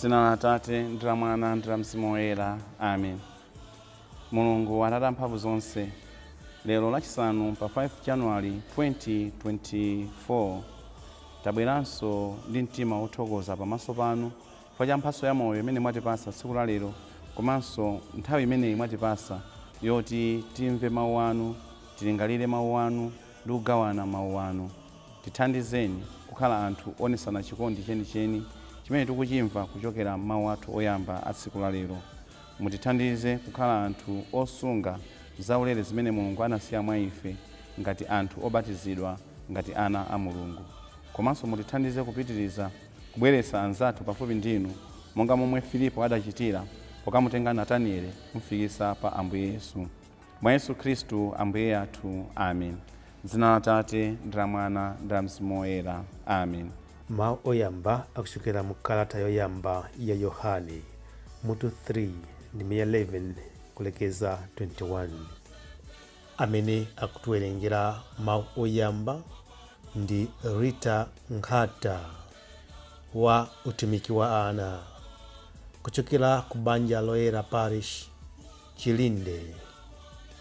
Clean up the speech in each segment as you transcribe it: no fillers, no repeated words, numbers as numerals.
M'dzina la Atate, ndi la Mwana, ndi la Mzimu Woyera. Amen. Mulungu Atate amphamvu zonse, lero lachisanu pa 5 January 2024, tabweranso ndi mtima wothokoza pamaso panu chifukwa cha mphatso ya moyo imene mwatipasa tsiku la lero, komanso nthawi imeneyi mwatipasa yoti timve mawu anu, tilingalire mawu anu ndi kugawana mawu anu. Tithandizeni kukhala anthu oonetsana chikondi chenicheni chimene tikuchimva kuchokera m'mawu athu oyamba a tsiku la lero. Mutithandize kukhala anthu osunga zaulere zimene Mulungu anasiya mwa ife ngati anthu obatizidwa ngati ana a Mulungu. Komanso mutithandize kupitiriza kubweretsa anzathu pafupi ndinu monga momwe Filipo adachitira pokamutenga Nataniele kumfikitsa pa Ambuye Yesu. Mwa Yesu Khristu Ambuye athu. Amen. M'dzina la Atate, ndi la Mwana, ndi la Mzimu Woyera. Amen. Mawu oyamba akuchokera mu kalata yoyamba ya Yohane, mutu 3, ndime ya 11 kulekeza 21. Amene akutiwerengera mawu oyamba ndi Rita Nkhata wa utumiki wa ana kuchokera ku Banja Loyera Parish, Chilinde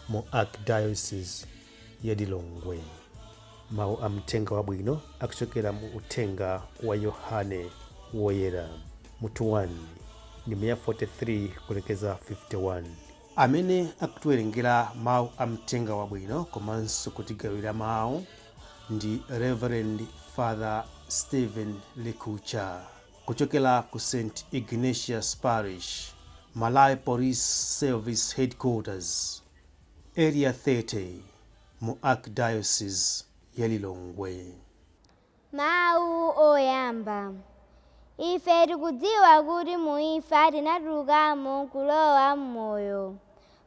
mu Archdiocese ya Lilongwe. Mawu a Mthenga Wabwino akuchokera mu Uthenga wa Yohane Woyera, mutu 1, ndime ya 43 kulekeza 51. Amene akutiwerengera mawu a Mthenga Wabwino komanso kutigawira mawu ndi Reverend Father Stephen Likucha kuchokera ku St Ignatius Parish, Malawi Police Service Headquarters, Area 30 mu Archdiocese ya Lilongwe. Mawu oyamba. Ife tikudziwa kuti mu imfa tinatulukamo n'kulowa m'moyo,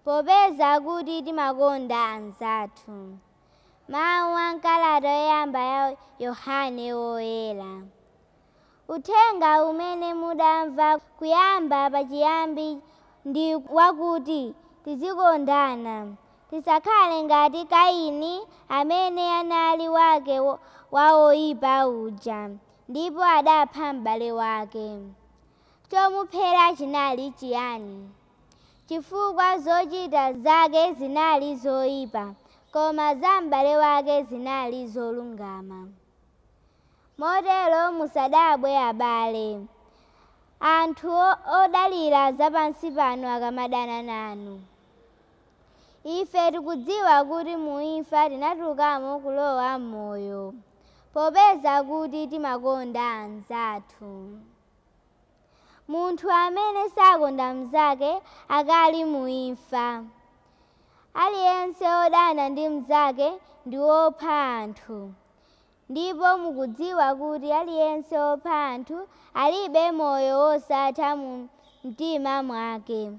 popeza kuti timakonda anzathu. Mawu a m'kalata yoyamba ya Yohane Woyera. Uthenga umene mudamva kuyamba pachiyambi ndi wakuti tizikondana. Tisakhale ngati Kaini amene anali wake wa woipa uja, ndipo adapha m'bale wake. Chomuphera chinali chiyani? Chifukwa zochita zake zinali zoipa, koma za m'bale wake zinali zolungama. Motero musadabwe abale, anthu odalira zapansi pano akamadana nanu. Ife tikudziwa kuti mu imfa tinatulukamo kulowa m'moyo, popeza kuti timakonda anzathu. Munthu amene sakonda mnzake akali mu imfa. Aliyense wodana ndi mnzake ndi wopha anthu. Ndipo mukudziwa kuti aliyense wopha anthu alibe moyo wosatha mu mtima mwake.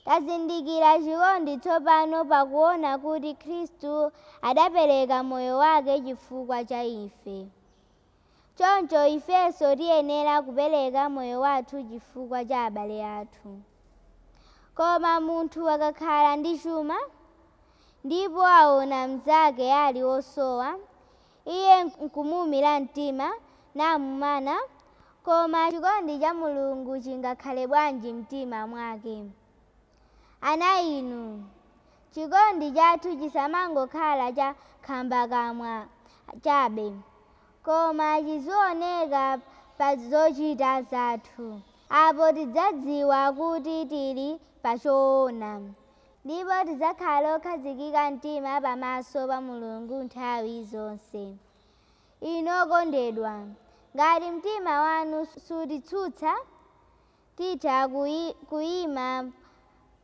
Tazindikira chikondi tsopano pakuona kuti Khristu adapereka moyo wake chifukwa cha ife. Choncho ifenso tiyenera kupereka moyo wathu chifukwa cha abale athu. Koma munthu akakhala ndi chuma, ndipo aona mnzake ali wosowa, iye nkumuumira mtima, namumana, koma chikondi cha Mulungu chingakhale bwanji m'mtima mwake? Ana inu, chikondi chathu chisamangokhala cha nkhambakamwa chabe, koma chizioneka pa zochita zathu. Apo tidzadziwa kuti tili pa choona, ndipo tidzakhala okhazikika mtima pamaso pa Mulungu nthawi zonse. Inu okondedwa, ngati mtima wanu sutitsutsa, titha kuima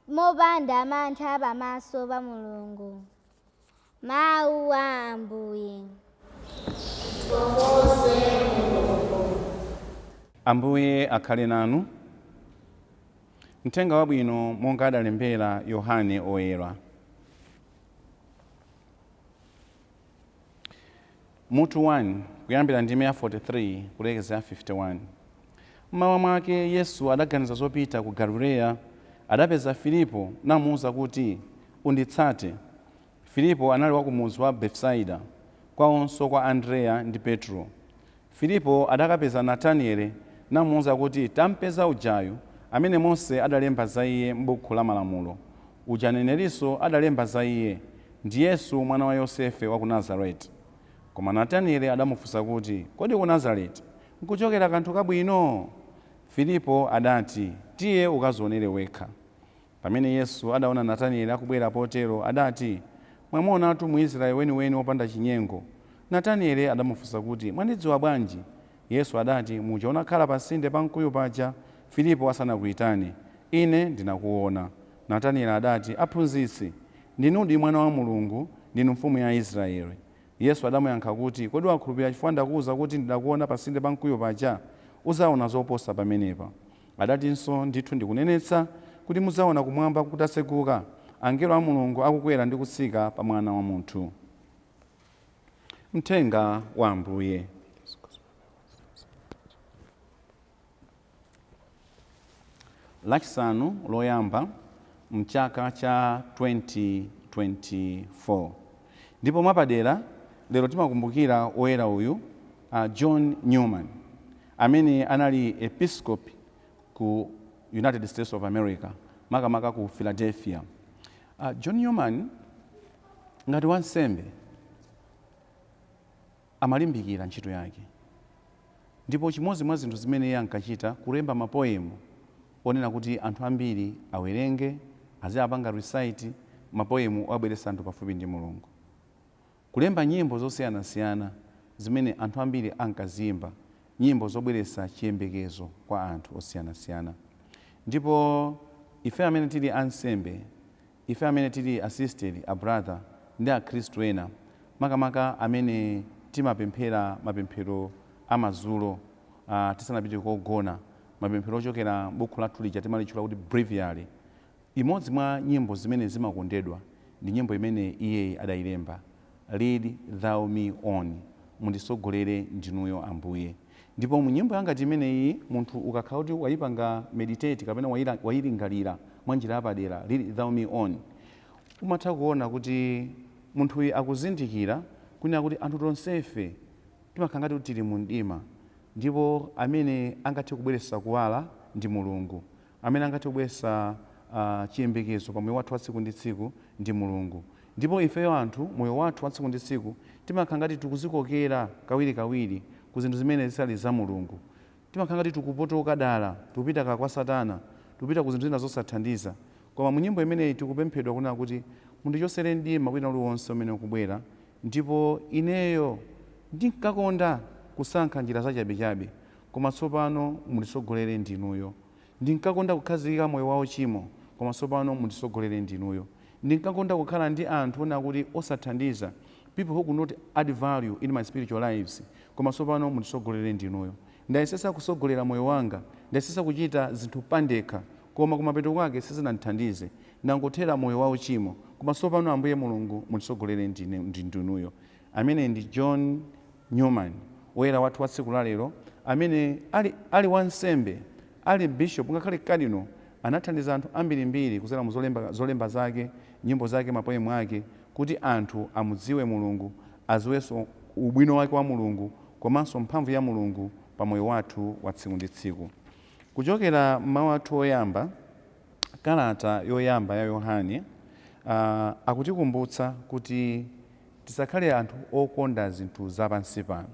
mopanda mantha pamaso pa Mulungu. Mawu a Ambuye. Ambuye akhale nanu. Mthenga Wabwino monga adalembera Yohane Oyera. Mutu 1, kuyambira ndime ya 43 kulekeza ya 51. M'mawa mwake Yesu adaganiza zopita ku Galileya. Adapeza Filipo namuuza kuti, Unditsate. Filipo anali wa ku mudzi wa Betsaida, kwawonso kwa Andreya ndi Petro. Filipo adakapeza Nataniele Namuwuza kuti, tampeza ujayu amene Mose adalemba za iye m'buku la malamulo, uja anenerinso adalemba za iye, ndi Yesu mwana wa Yosefe wa ku Nazareti. Koma Natanieli adamufunsa kuti, kodi ku Nazareti nkuchokera kanthu kabwino? Filipo adati, tiye ukazionere wekha. Pamene Yesu adaona Natanieli akubwera potero, adati, mwamuonatu Mwisraeli weniweni wopanda chinyengo. Natanieli adamufunsa kuti, mwandidziwa bwanji? Yesu adati, muja unakhala pasinde pa mkuyu paja, Filipo asanakuitane, ine ndinakuona. Natanieli adati, aphunzitsi, ndinudi mwana wa Mulungu, ndinu mfumu ya Israeli. Yesu adamuyankha kuti, kodi wakhulupirira chifukwa ndakuwuza kuti ndidakuona pasinde pa mkuyu paja? Uzaona zoposa pamenepa. Adatinso, ndithu ndikunenetsa kuti muzaona kumwamba kutatseguka, angelo a Mulungu akukwera ndi kutsika pa mwana wa munthu. Mthenga wa Ambuye. Lachisanu loyamba mchaka cha 2024, ndipo mwapadera lero timakumbukira woyera uyu, John Newman, amene anali episcopi ku United States of America, makamaka ku Philadelphia. John Newman ngati wansembe amalimbikira ntchito yake, ndipo chimodzi mwa zinthu zimene iye ankachita kulemba mapoemu onena kuti anthu ambiri awerenge, aziyapanga recite mapoemu obweretsa anthu pafupi ndi Mulungu, kulemba nyimbo zosiyanasiyana zimene anthu ambiri ankaziyimba, nyimbo zobweretsa chiyembekezo kwa anthu osiyanasiyana. Ndipo ife amene tili ansembe, ife amene tili asisteri, a brother ndi akhristu ena, makamaka amene timapemphera mapemphero amadzulo tisanapite kogona, mapemphero ochokera m'buku lathu lija timalitchula kuti breviary, imodzi mwa nyimbo zimene zimakondedwa ndi nyimbo imene iyeyi adayilemba, Lead Thou Me On, munditsogolere ndinuyo Ambuye. Ndipo mu nyimbo yangati imeneyi, munthu ukakhala kuti wayipanga meditate kapena wayilingalira mwa njira yapadera, Lead Thou Me On, umatha kuona kuti munthuyu akuzindikira kunena kuti anthu tonsefe timakhala ngati kuti tili mu mdima, ndipo amene angathe kubweretsa kuwala ndi Mulungu, amene angathe kubweretsa chiyembekezo pa moyo wathu wa tsiku ndi tsiku ndi Mulungu. Ndipo ifeyo anthu, moyo wathu wa tsiku ndi tsiku timakhala ngati tikuzikokera kawirikawiri ku zinthu zimene zisali za Mulungu. Timakhala ngati tikupotoka dala, tikupita ka kwa Satana, tikupita ku zinthu zina zosathandiza. Koma mu nyimbo imeneyi tikupemphedwa kunena kuti mundichotsere mdima wina uliwonse umene ukubwera, ndipo ineyo ndinkakonda kusankha njira zachabechabe, koma tsopano munditsogolere ndinuyo. Ndinkakonda kukhazikika moyo wa uchimo, koma tsopano munditsogolere ndinuyo. Ndinkakonda kukhala ndi anthu onena kuti osathandiza, people who could not add value in my spiritual lives, koma tsopano munditsogolere ndinuyo. Ndayesesa kutsogolera moyo wanga, ndayesesa kuchita zinthu pandekha, koma kumapeto kwake sizinandithandize. Ndangothera moyo wa uchimo, koma tsopano Ambuye Mulungu munditsogolere ndinuyo. Amene ndi John Newman, woyera wathu wa tsiku la lero, amene ali wansembe, ali bishop, ngakhale cardinal, anathandiza anthu ambirimbiri kudzera mu zolemba zake, nyimbo zake, mapoemu ake, kuti anthu amudziwe Mulungu, adziwenso ubwino wake wa Mulungu komanso mphamvu ya Mulungu pa moyo wathu wa tsiku ndi tsiku. Kuchokera mmawu athu oyamba, kalata yoyamba ya Yohane, akutikumbutsa kuti tisakhale anthu okonda zinthu za pansi pano.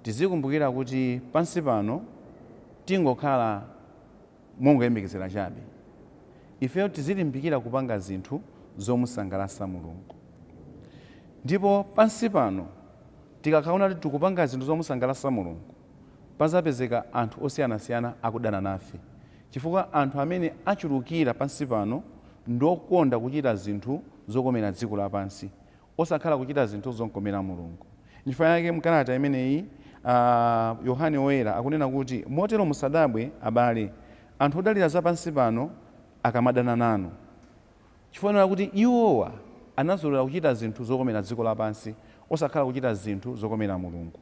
Tizikumbukira kuti pansi pano tingokhala mongoyembekezera chabe. Ifeyo tizilimbikira kupanga zinthu zomusangalatsa Mulungu. Ndipo pansi pano tikakhaona kuti tikupanga zinthu zomusangalatsa Mulungu, pazapezeka anthu osiyanasiyana akudana nafe, chifukwa anthu amene achulukira pansi pano ndiokonda kuchita zinthu zokomera dziko lapansi, osakhala kuchita zinthu zokomera Mulungu. Nchifukwa yake mkalata imeneyi Yohane Woyera akunena kuti, motero musadabwe abale, anthu odalira za pansi pano akamadana nanu, chifukwa kuti iwowa anazolowera kuchita zinthu zokomera dziko lapansi, osakhala kuchita zinthu zokomera Mulungu.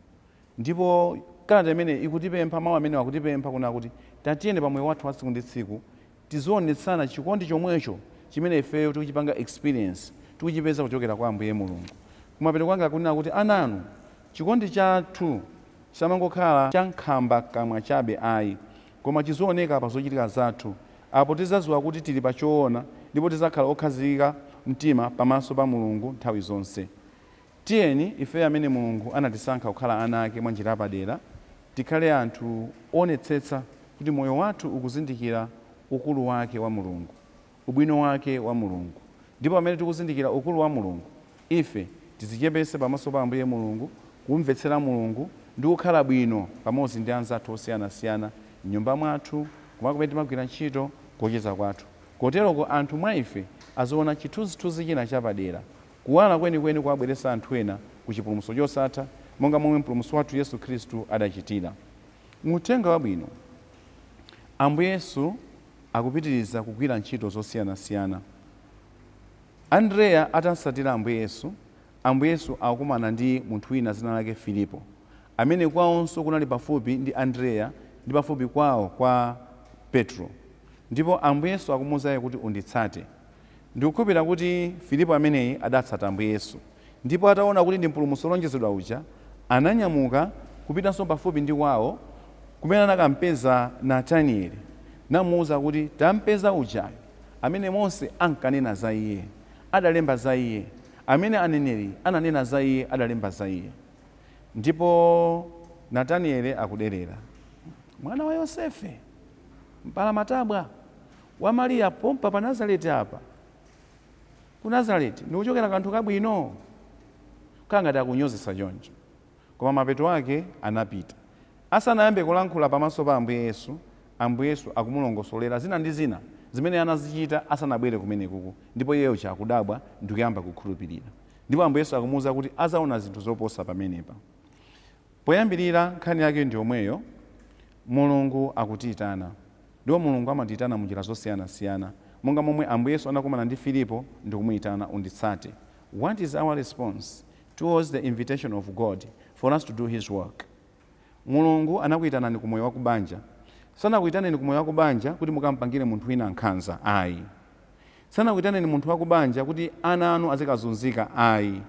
Ndipo kalata imene ikutipempha, mawu amene akutipempha kunena kuti tatiyeni pa moyo wathu wa tsiku ndi tsiku tizionetsana chikondi chomwecho chimene ifeyo tikuchipanga experience, tikuchipeza kuchokera kwa Ambuye Mulungu. Kumapeto kwake akunena kuti, ananu, chikondi chathu Chisamangokhala cha nkhamba kamwa chabe ayi, koma chizioneka pa zochitika zathu. Apo tidzadziwa kuti tili pa choona ndipo tidzakhala okhazikika mtima pamaso pa Mulungu nthawi zonse. Tiyeni ife amene Mulungu anatisankha kukhala ana ake mwa njira yapadera, tikhale anthu oonetsetsa kuti moyo wathu ukuzindikira ukulu wake wa Mulungu, ubwino wake wa Mulungu. Ndipo pamene tikuzindikira ukulu wa Mulungu, ife tidzichepetse pamaso pa Ambuye Mulungu, kumvetsera Mulungu ndi kukhala bwino pamodzi ndi anzathu osiyanasiyana m'nyumba mwathu, kumalo kumene timagwira ntchito, kocheza kwathu. Koteroko anthu mwa ife aziona chithunzithunzi china chapadera, kuwala kwenikweni kuwabweretsa anthu ena ku chipulumutso chosatha, monga momwe Mpulumutsi wathu Yesu Khristu adachitira. Mu Uthenga Wabwino, Ambuye Yesu akupitiriza kugwira ntchito zosiyanasiyana. Andreya atamtsatira Ambuye Yesu, Ambuye Yesu akukumana ndi munthu wina dzina lake Filipo, amene kwawonso kunali pafupi ndi Andreya ndi pafupi kwawo kwa Petro. Ndipo Ambuye Yesu akumuuza iye kuti, Unditsate. Ndikukhulupirira kuti Filipo ameneyi adatsata Ambuye Yesu. Ndipo ataona kuti ndi Mpulumutsi wolonjezedwa uja, ananyamuka kupitanso pafupi ndi kwawo kumene anakampeza Natanieli, namuuza kuti, Tampeza ujayo amene Mose ankanena za iye, adalemba za iye, amene aneneri ananena za iye, adalemba za iye. Ndipo Natanieli akuderera, Mwana wa Yosefe, mpalamatabwa wa Mariya, pompa pa Nazareti apa, ku Nazareti ndikuchokera kanthu kabwino? Kukhala ngati akunyozesa choncho. Koma mapeto ake anapita. Asanayambe kulankhula pamaso pa Ambuye Yesu, Ambuye Yesu akumulongosolera zina ndi zina zimene anazichita asanabwere kumenekuku, ndipo iyeyo akudabwa ndikuyamba kukhulupirira. Ndipo Ambuye Yesu akumuwuza kuti azaona zinthu zoposa pamenepa. Poyambirira nkhani yake ndi yomweyo, Mulungu akutiyitana. Ndipo Mulungu amatiyitana munjira zosiyanasiyana, monga momwe Ambuye Yesu anakumana ndi Filipo ndikumuyitana, Unditsate. What is our response towards the invitation of God for us to do his work? Mulungu anakuyitanani ku moyo wa kubanja. Sanakuyitaneni ku moyo wa kubanja kuti mukampangire munthu wina nkhanza ayi. Sanakuyitaneni munthu wa kubanja kuti ana anu azikazunzika ayi.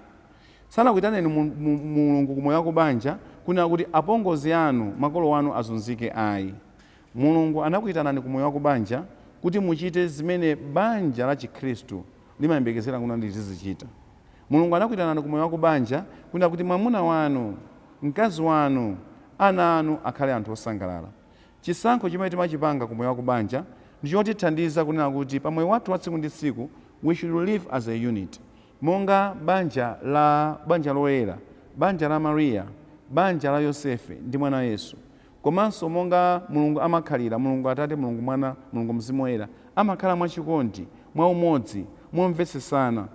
Sanakuyitaneni Mulungu ku moyo wa kubanja kunena kuti apongozi anu, makolo anu azunzike ayi. Mulungu anakuyitanani ku moyo wa kubanja kuti muchite zimene banja la Chikhristu limayembekezera kuti lizizichita. Mulungu anakuyitanani ku moyo wa kubanja kunena kuti mwamuna wanu, mkazi wanu, ana anu akhale anthu osangalala. Chisankho chimene timachipanga ku moyo wa kubanja ndi chotithandiza kunena kuti pa moyo wathu wa tsiku ndi tsiku we should live as a unit. Monga banja la banja loyera, banja la Mariya, banja la Yosefe ndi mwana Yesu. Komanso monga Mulungu amakhalira, Mulungu Atate, Mulungu Mwana, Mulungu Mzimu Woyera, amakhala mwachikondi, mwaumodzi, momvetsetsana,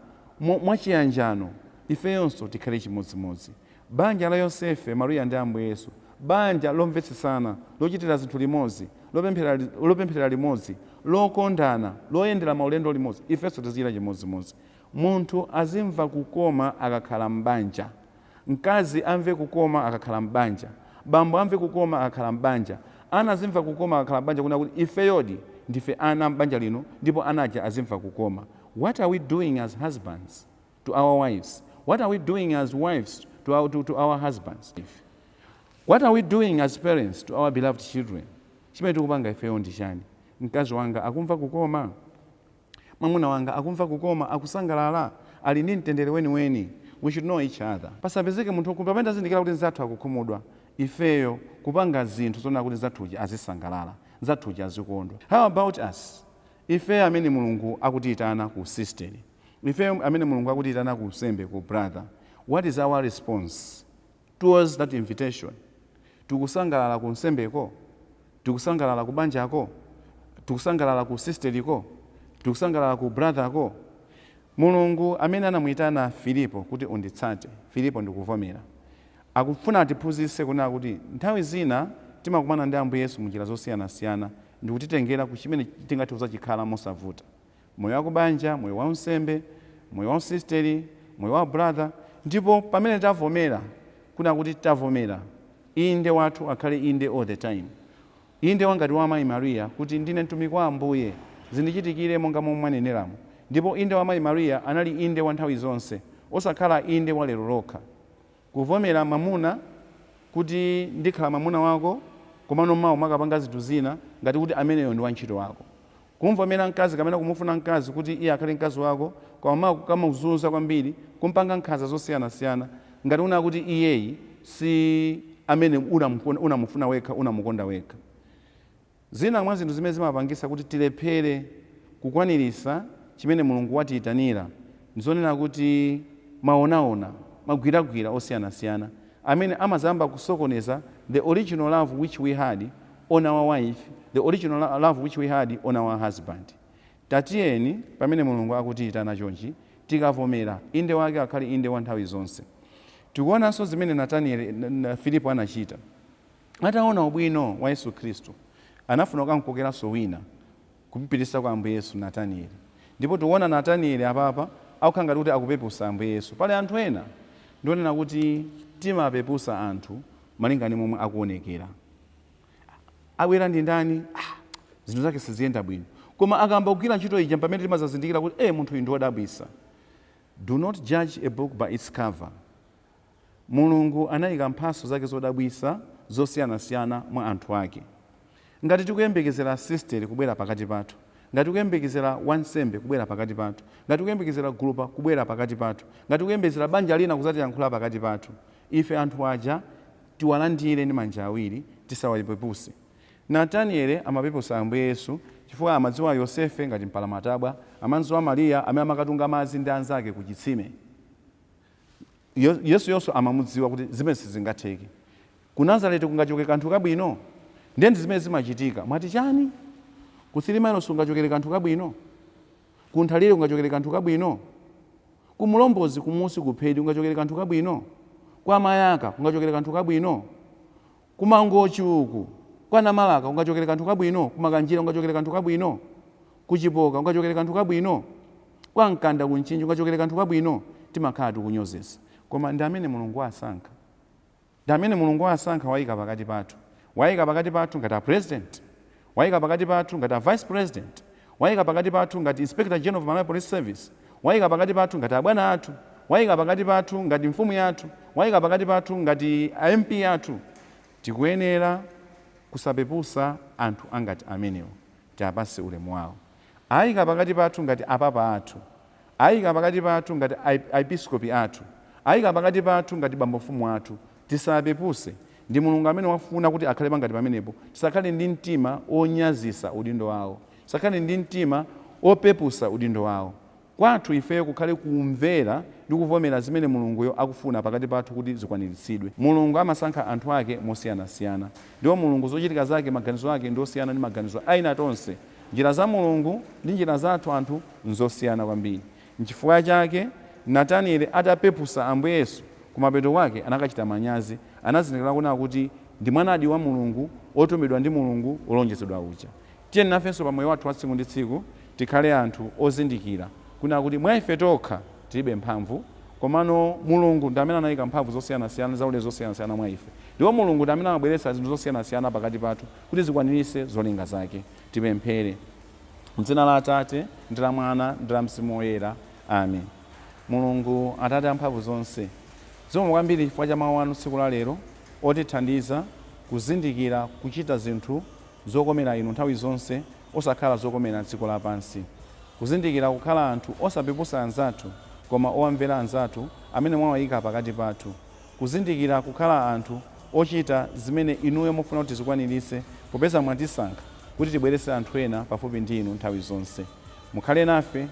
mwachiyanjano, ifeyonso tikhale chimodzimodzi. Banja la Yosefe, Mariya ndi Ambuye Yesu, banja lomvetsetsana, lochitira zinthu limodzi, lopempherera limodzi, lokondana, loyendera maulendo limodzi, ifenso tizichita chimodzimodzi. Munthu azimva kukoma akakhala m'banja. Mkazi amve kukoma akakhala m'banja. Bambo amve kukoma akakhala m'banja. Ana azimva kukoma akakhala m'banja kunena kuti ifeyodi ndife ana m'banja lino ndipo ana aja azimva kukoma. What are we doing as husbands to our wives? What are we doing as wives to our husbands? What are we doing as parents to our beloved children? Chimene tikupanga ifeyo ndi chani? Mkazi wanga akumva kukoma? Mwamuna wanga akumva kukoma, akusangalala, ali ndi mtendere weniweni? We should know each other. Pasapezeke munthu wokhumudwa. Pamene tazindikira kuti nzathu akukhumudwa, ifeyo kupanga zinthu zonena kuti nzathuja azisangalala, nzathuja azikondwa. How about us? Ifeyo amene Mulungu akutiyitana ku sisteri, ifeyo amene Mulungu akutiyitana ku unsembe, ku brother, what is our response towards that invitation? Tikusangalala ku nsembeko? Tikusangalala ku banjako? Tikusangalala ku sisteriko? Tikusangalala ku brotherko? Mulungu amene anamuyitana Filipo kuti unditsate, Filipo ndikuvomera, akufuna atiphunzitse kunena kuti nthawi zina timakumana ndi Ambuye Yesu munjira zosiyanasiyana ndikutitengera ku chimene tingathe kudzachikhala mosavuta. Moyo wa kubanja, moyo wa unsembe, moyo wa usisteri, moyo wa brother. Ndipo pamene tavomera, kunena kuti tavomera, inde wathu akhale inde all the time. Inde wangati wa Mayi Mariya kuti ndine mtumiki wa Ambuye, zindichitikire monga momwe mwaneneramo. Ndipo inde wa Mayi Mariya anali inde wa nthawi zonse, osakhala inde wa lero lokha. Kuvomera mwamuna kuti Kuti ndikhala mwamuna wako, komano mawa umakapanga zinthu zina ngati kuti ameneyo ndi wantchito wako. Kumvomera mkazi kapena kumufuna mkazi kuti iye akhale mkazi wako, koma mawa kukamuzunza kwambiri, kumpanga nkhanza zosiyanasiyana ngati una kuti iyeyi si amene unamufuna wekha, unamukonda wekha. Zina mwa zinthu zimene zimapangisa kuti tilephere kukwanirisa chimene Mulungu watiyitanira ndizonena kuti maonaona, magwiragwira osiyanasiyana amene amazamba kusokoneza the original love which we had on our wife, the original love which we had on our husband. Tatiyeni, pamene Mulungu akutiyitana chonchi, tikavomera, inde wake akhale inde wa nthawi zonse. Tikuonanso zimene Natanieli, Filipo anachita. Ataona ubwino wa Yesu Khristu, anafuna kukamkokeranso wina kumupitisa kwa Ambuye Yesu, Natanieli. Ndipo tikuona Natanieli apapa akukhala ngati kuti akupepusa Ambuye Yesu. Pali anthu ena ndionena kuti timapepusa anthu malinga ndi momwe akuonekera. Abwera ndi ndani? Ah, zinthu zake siziyenda bwino. Koma akamba kugwira ntchito ija, pamene timazazindikira kuti munthu uyu ndi wodabwisa. Do not judge a book by its cover. Mulungu anayika mphatso zake zodabwisa zosiyanasiyana mwa anthu ake. Ngati tikuyembekezera sisteri kubwera pakati pathu, ngati tikuyembekezera wansembe kubwera pakati pathu, ngati tikuyembekezera gulupa kubwera pakati pathu, ngati tikuyembekezera banja lina kuzatiyankhula pakati pathu, ife anthu aja tiwalandire ndi manja awiri, tisawapepuse. Nataniele amapepusa Ambuye Yesu chifukwa amadziwa Yosefe ngati mpalamatabwa, amadziwa Mariya amene amakatunga madzi ndi anzake ku chitsime. Yesu yonso amamudziwa kuti zimene sizingatheke. Ku Nazareti kungachoke kanthu kabwino? Ndiye ndi zimene zimachitika. Mwati chani? Ku Three kungachokere kanthu kabwino? Ku Nthalire kungachokere kanthu kabwino? Ku Mulombozi kumusi kuphedi kungachokere kanthu kabwino? Kwa Mayaka kungachokere kanthu kabwino? Ku Mangochi uku kwa Namalaka kungachokere kanthu kabwino? Ku Makanjira kungachokere kanthu kabwino? Ku Chipoka kungachokere kanthu kabwino? Kwa Mkanda ku Mchinji kungachokere kanthu kabwino? Timakhala tikunyozesa, koma ndi amene Mulungu asankha, ndi amene Mulungu asankha, wayika pakati pathu. Wayika pakati pathu ngati a president, wayika pakati pathu ngati a vice president, wayika pakati pathu ngati Inspector General of Malawi Police Service, wayika pakati pathu ngati abwana athu, wayika pakati pathu ngati mfumu yathu, wayika pakati pathu ngati MP athu. Tikuyenera kusapepusa anthu angati amenewo, tiapase ulemu wawo. Ayika pakati pathu ngati apapa athu, ayika pakati pathu ngati aepiskopi athu, ayika pakati pathu ngati bambo mfumu athu. Tisapepuse. Ndi Mulungu amene wafuna kuti akhale pangati pamenepo. Tisakhale ndi mtima onyazisa udindo wawo, tisakhale ndi mtima opepusa udindo wawo. Kwathu ifeyo kukhale kumvera ndi kuvomera zimene Mulunguyo akufuna pakati pathu kuti zikwaniritsidwe. Mulungu amasankha anthu ake mosiyanasiyana, ndipo Mulungu zochitika zake, maganizo ake ndi osiyana ndi maganizo aina tonse. Njira za Mulungu ndi njira zathu anthu nzosiyana kwambiri. Nchifukwa chake Natanieli atapepusa Ambuye Yesu, kumapeto kwake anakachita manyazi. Anazindikira kunena kuti ndi mwanadi wa Mulungu, otumidwa ndi Mulungu, wolonjezedwa uja. Tiyeni nafenso pa moyo wathu wa tsiku ndi tsiku tikhale anthu ozindikira kunena kuti mwa ife tokha tilibe mphamvu, komano Mulungu ndi amene anayika mphamvu zosiyanasiyana, zaulere zosiyanasiyana mwa ife, ndipo Mulungu ndi amene amabweretsa zinthu zosiyanasiyana pakati pathu kuti zikwaniritse zolinga zake. Tipemphere. Mdzina la Atate ndi la Mwana ndi la Mzimu Woyera, amen. Mulungu Atate amphamvu zonse, zikomo kwambiri chifukwa cha mawu anu tsiku la lero otithandiza kuzindikira kuchita zinthu zokomera inu nthawi zonse, osakhala zokomera dziko lapansi. Kuzindikira kukhala anthu osapepusa anzathu koma owamvera anzathu amene mwawayika pakati pathu. Kuzindikira kukhala anthu ochita zimene inuyo mufuna kuti tizikwaniritse, popeza mwatisankha kuti tibweretse anthu ena pafupi ndi inu nthawi zonse. Mukhale nafe,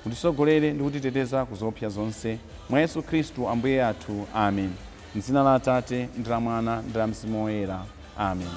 mutisogolere ndi kutiteteza ku zoopsa zonse, mwa Yesu Khristu Ambuye athu, amen. Mdzina la Atate ndi la Mwana ndi la Mzimu Woyera, amen.